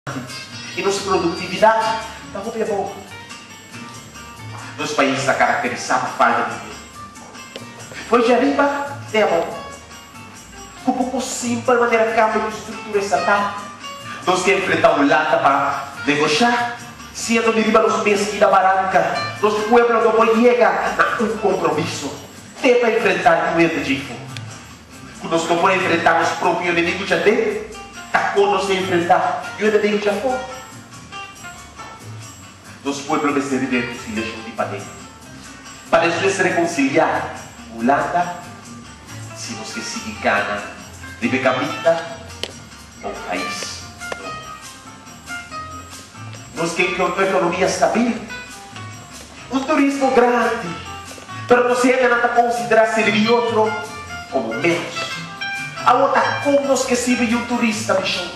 I nos produktividat ta hopi abou. Nos pais ta karakterisá pa falta di union. Foi djariba te abou. Ku poko simpel manera kambio di struktura estatal, nos ke enfrentá Hulanda pa negoshá, siendo di riba nos mes kida baranka, nos pueblo no por yega na un kompromiso te pa enfrentá niun hende djifo. Ku nos no por enfrentá nos propio enemigu djaden, ta kon nos ta enfrentá yu enemigu djafó? Nos pueblo mester di rekonsiliashon di paden, pa despues rekonsiliá ku Hulanda si nos ke sigui gana riba e kaminda pa un pais nobo. Nos ke un ekonomia stabil, un turismo grandi, pero nos hendenan ta konsiderá sirbi otro komo ménos. Awor ta kon nos ke sirbi un turista mishon?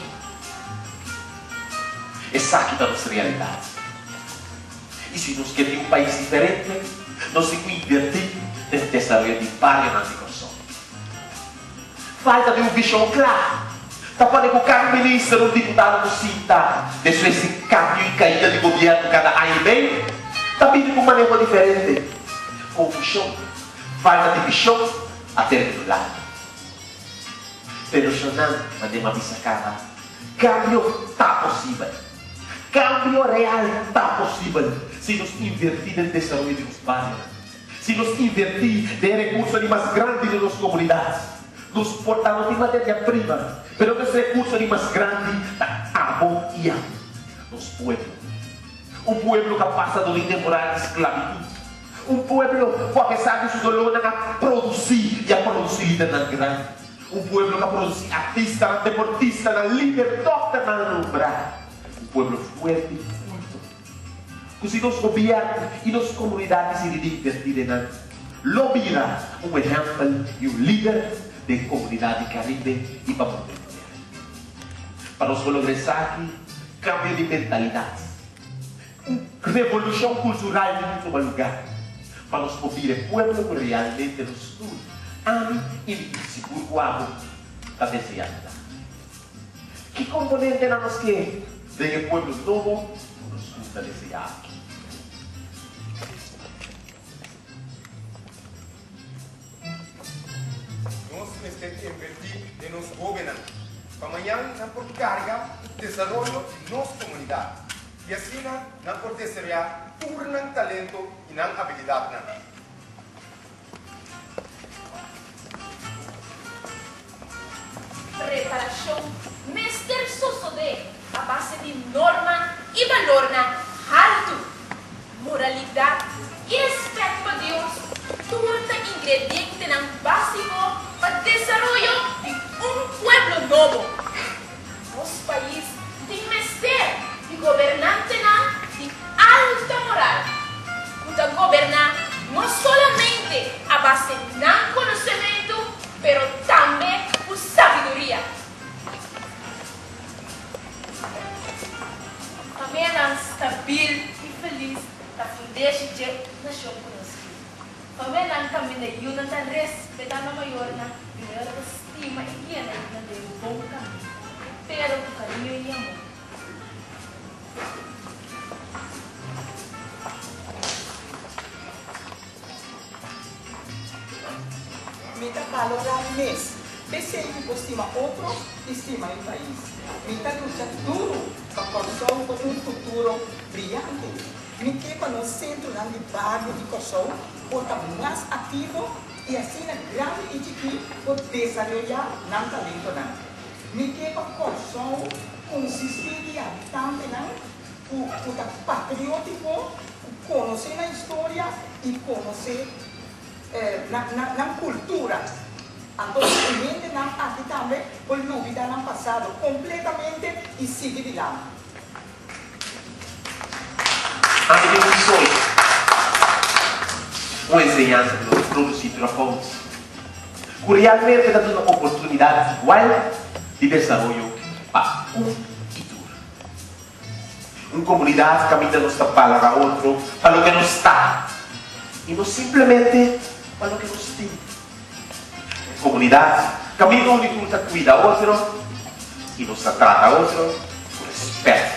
Esaki ta nos realidat. I si nos ke tin un pais diferente, nos tin ku invertí den desaroyo di barionan di Kòrsou. Falta di un vishon kla ta pone ku kada minister un diputado ku sinta despues di kambio i kaida di gobièrnu kada aña i mei ta bini ku maneho diferente. Konfushon, falta di vishon a término largu. Pero shonnan manera m'a bisa kaba, kambio ta posibel. Kambio real ta posibel si nos invertí den desaroyo di nos barionan. Si nos invertí den e rekurso di mas grandi di nos komunidat, nos por ta no tin materia prima, pero nos rekurso di mas grandi ta abo i ami, nos pueblo. Un pueblo ku a pasa dor di temporada di sklabitut. Un pueblo ku apesar di su dolónan a produsí i a produsí lidernan grandi. Un pueblo ku a produsí artistanan, deportistanan, lider, dòkternan nombrá. Un pueblo fuerte i kulto. Ku si nos gobièrnu i nos komunidat disidí di invertí den nan, lo bira un ehèmpel i un lider den komunidat di Karibe i pa mundu henter. Pa nos por logra esaki, kambio di mentalidat, un revolushon kultural tin ku tuma lugá pa nos por bira e pueblo ku realmente nos tur, ami i mi tin sigur ku abo, ta deseá di ta. Ki komponentenan nos ke den e pueblo nobo ku nos tur ta deseá aki? Nos mester invertí den nos hóbennan pa mañan nan por karga ku desaroyo di nos komunidat i asina nan por desaroyá tur nan talento i nan abilidatnan. Preparashon mester sosodé a base di norma i balornan haltu. Moralidat i rèspèt pa Dios tur ta ingredientenan básiko pa desaroyo di un pueblo nobo. Nos pais tin mester di gobernantenan di alta moral ku ta goberná no solamente a base nan konosementu pero tambe ku sabiduria. Famianan stabil i felis ta fundeshi dje nashon ku nos tin. Famianan kaminda yunan ta respetá nan mayornan i mayornan ta stima i guia nan yunan den bon kaminda, pero ku kariño i amor. Mi ta balorá mi mes. P'esei mi por stima otro i stima mi pais. Mi ta lucha duru pa Kòrsou por un futuro briante. Mi ke pa nos sentronan di bario di Kòrsou por ta mas aktivo i asina grandi i chikí por desaroyá nan talentonan. Mi ke pa Kòrsou konsistí di habitantenan ku ku ta patriótiko, ku konosé nan historia i konosé nan nan kultura. Anto e hendenan aki tambe por lubidá nan pasado kompletamente i sigui dilanti. Ami tin un soño, un enseñansa ku lo produsí dropouts ku realmente ta duna oportunidat igual di desaroyo pa un i tur. Un komunidat kaminda nos ta balorá otro pa loke nos ta i no simplemente pa loke nos tin. Un komunidat kaminda unda tur ta kuida otro i nos ta trata otro ku rèspèt.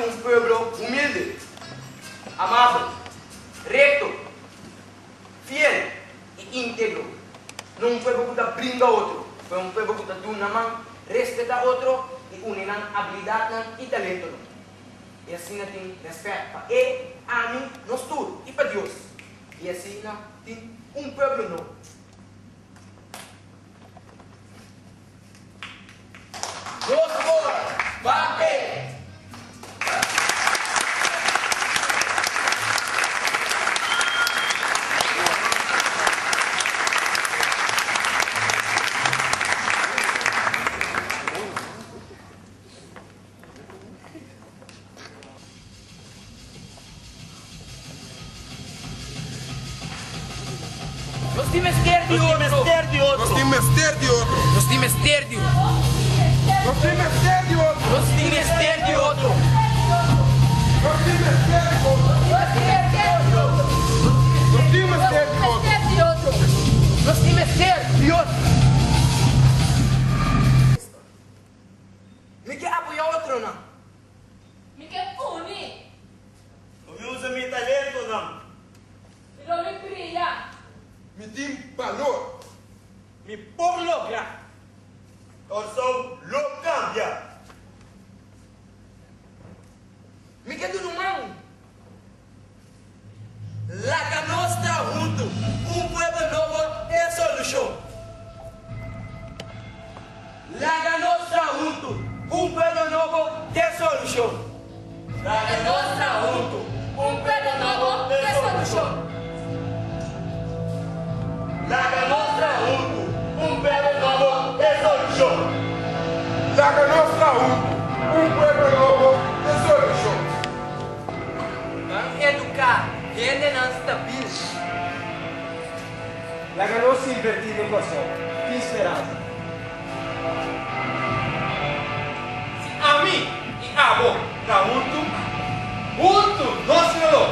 un pueblo humilde, amabel, rekto, fiel i íntegro. No un pueblo ku ta bringa otro, pero un pueblo ku ta duna man, respetá otro i uni nan abilidatnan i talentonan. I asina tin rèspèt pa e, ami, nos tur i pa Dios. I asina tin un pueblo nobo. Nos por ban p'e! Nos tin mester di otro. Nos tin mester di otro. Nos tin mester di Nos tin mester di otro. Nos tin mester di otro. Nos tin mester di otro. Nos tin mester di otro. Nos tin mester di otro. Mi ke apoyá otronan. Mi ke uni. Lo mi usa mi talentonan. I lo mi bria. Mi tin balor. Mi por logra. Kòrsou lo kambia. Mi ke duna un man. Laga nos traha huntu, un pueblo nobo e solushon. Laga nos traha huntu, un pueblo nobo t'e solushon. Laga nos traha huntu, un pueblo nobo t'e solushon. Laga nos traha huntu, un pueblo nobo t'e solushon. Laga nos traha huntu, un pueblo nobo t'e solushon. Ban eduká hendenan stabil. Laga nos invertí den Kòrsou. Tin speransa. Si ami i abo ta huntu, huntu nos lo logra.